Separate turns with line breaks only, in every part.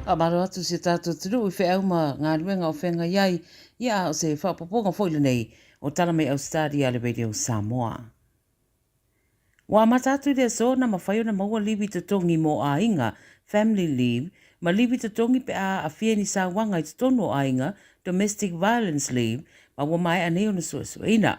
Faamalo atu si o tatou atunuu i feau ma galuega o feagai ai, ia a o se faaopoopoga foi lenei o Tala Mai Ausetalia a le Radio Samoa. Ua amata atu i le aso na mafai ona maua livi totogi mo aiga, family leave, ma livi totogi pe a aafia i ni sauaga i totonu o aiga, domestic violence leave, ma ua maea nei ona suesueina.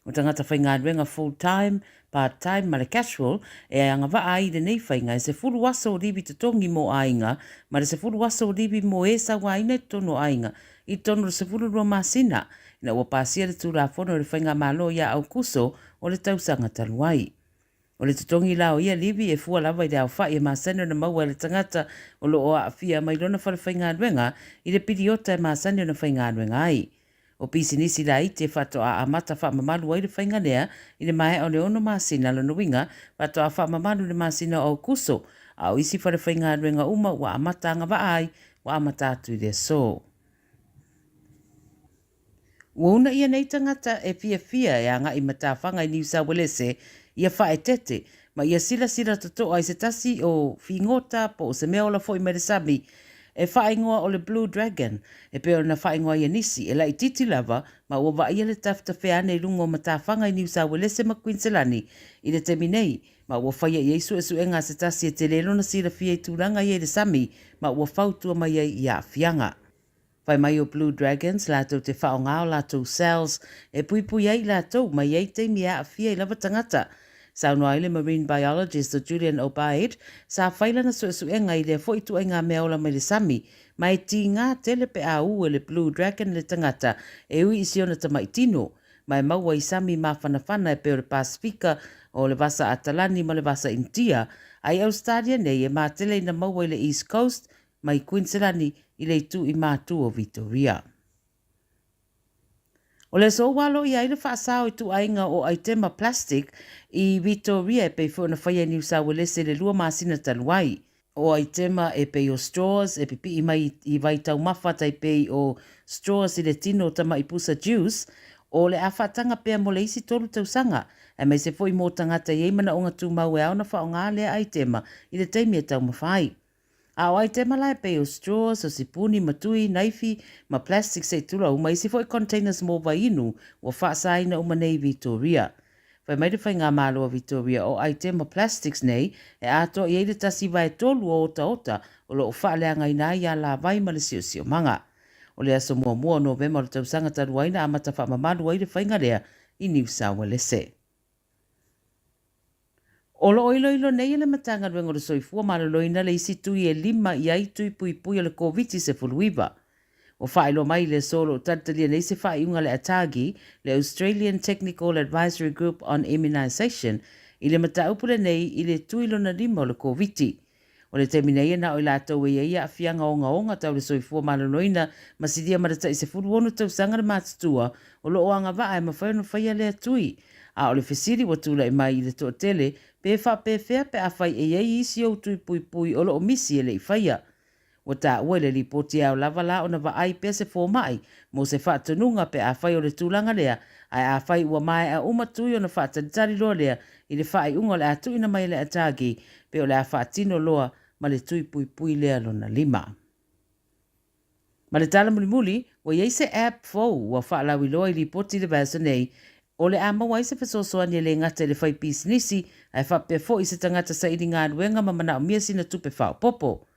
O tagata faigaluega full time, part time ma le casual e agavaa ai i lenei faiga e 10 aso o livi totogi mo aiga ma le 10 aso o livi mo e sauaina i totonu o aiga i totonu o le 12 masina ina ua pasia le Tulafono e le Faigamalo ia Aukuso o le tausaga talu ai. O le totogi la o ia livi e fua lava i le aofai e masani ona maua e le tagata o lo o aafia mai lona fale faigaluega i le piliota e masani ona faigaluega ai. O pisinisi laiti e faatoa amata faamamalu ai le faiga lea i le maea o le ono masina, lona uiga, faatoa faamamalu i le masina o Aukuso, a o isi fale faigaluega uma ua amata agavaa ai, ua amata atu i le aso. Ua uunaia nei tagata e fiafia e agai i matafaga i Niu Sauelese ia faaeteete ma ia silasila totoa i se tasi o figota po o se meaola foi mai le sami e faaigoa o le Blue Dragon e pei ona faaigoa ai e nisi, e laitiiti lava ma ua vaaia le tafetafea ane i luga o matafaga i Niu Sauelese ma Kuiniselani i le taimi nei ma ua faia i ai suesuega a se tasi e tele lona silafia i tulaga ia i le sami ma ua fautua mai ai i aafiaga. Fai mai o Blue Dragons latou te whaonga o latou cells e puipui ai i latou mai ai taimi e aafia ai lava tagata. Saunoa ai le marine biologist o Julian Obaid, sa fai lana suesuega i lea foi ituaiga meaola mai le sami, ma e tigā tele pe a ū e le Blue Dragon le tagata e ui i si ona tamai tino, ma e maua i sami māwhanawhana e pei o le Pasifika, o le Vasa Atalani ma le Vasa Initia, a i Ausetalia nei e mātele ina maua i le East Coast mai Kuiniselani i le itu i mātū o Vitoria. O le aso ua aloaia ai le faasao i tuaiga o aitema plastic i Vitoria e pei foi ona faia i Niu Sauelese i le lua masina talu ai. O aitema e pei o straws e pipii mai i vai taumafa tai pei o straws i le tino o tama'i pusa juice, o le a faataga pea mo le isi tolu tausaga, aemaise foi mō tagata e i ai manaoga tumau e ao ona faaaoga lea aitema i le taimi e taumafa ai. A o aitema la e pei o straws, o sipuni, matui, naifi, ma plastic se i tulou, ma isi foi containers mo vaiinu ua faasaina uma nei i Vitoria. Fai mai le Faigamalo a Vitoria o aitema plastics nei e atoa i ai le tasi vae tolu o otaota o lo o faaleagaina ai alavai ma le siosiomaga. O le aso muamua o Novema o le tausaga talu ai na amata faamamalu ai le faiga lea i Niu Sauelese. O lo o iloilo nei e le Matagaluega o le Soifua Maloloina le isi tui e lima i ai tui puipui o le Koviti-19. Ua faailoa mai i le aso o lo o talitalia nei se faaiuga a le ATAGI, le Australian Technical Advisory Group on Immunisation, i le mataupu lenei i le tui lona lima o le Koviti. O le taimi nei e na o i latou e i ai aafiaga ogaoga tau le soifua maloloina ma silia ma le tai 16 tausaga le matutua o lo o agavaa e mafai ona faia lea tui. A o le fesili ua tulai mai i le toatele, pe faapefea pe afai e i ai isi ou tui puipui o lo o misi e le i faia? Ua taua i le lipoti e ao lava la ona vaai pea se fomai mo se faatonuga pe afai o le tulaga lea, ae afai ua maea uma tui ona faatalitali loa lea i le faaiuga o le a tuuina mai e le ATAGI pe o le a faatino loa ma le tui puipui lea lona lima. Ma le tala mulimuli, ua i ai se app fou ua faalauiloa i lipoti i le vaiaso nei o le a maua ai se fesoasoani e le gata i le fai pisinisi ae faapea foi i se tagata saili galuega ma manaomia sina tupe faaopoopo.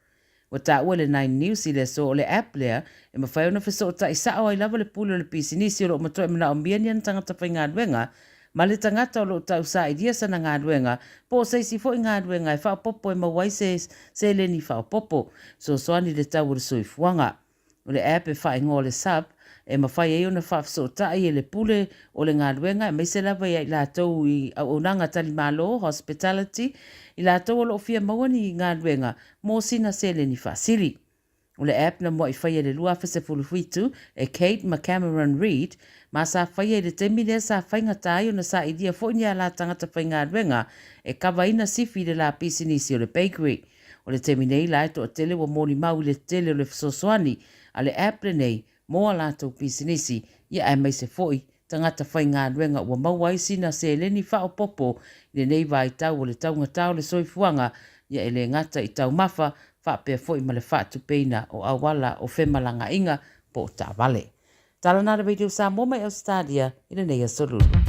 Ua taua e le Nine News i le aso o le app lea e mafai ona fesootai sao ai lava le pule o le pisinisi o lo o matuai manaomia ni ana tagata faigaluega ma le tagata o lo o tausailia sana galuega po o se isi foi galuega e faaopoopo e maua ai se seleni faaopoopo fesoasoani i le tau o le soifuaga. O le app e faaigoa o le Sub, e mafai ai ona faafesootai e le pule o le galuega aemaise lava ia i latou i auaunaga talimalo, hospitality, i latou o lo o fia maua ni galuega mo sina seleni faasili. O le app na mua'i faia i le 2017 e Kate ma Cameron Reid, ma sa faia i le taimi lea sa faigata ai ona sailia foi ni ala tagata faigaluega e kavaina sifi i le la pisinisi o le bakery. O le taimi nei la e toatele ua molimau i le tele o le fesoasoani a le app lenei mo a latou pisinisi, ia aemaise foi tagata faigaluega ua maua ai sina seleni faaopoopo i lenei vaitau o le taugata o le soifuaga, ia e le gata i taumafa faapea foi ma le faatupeina o auala o femalagaaiga po o taavale. Tala na le Radio Samoa mai Ausetalia i lenei aso Lulu.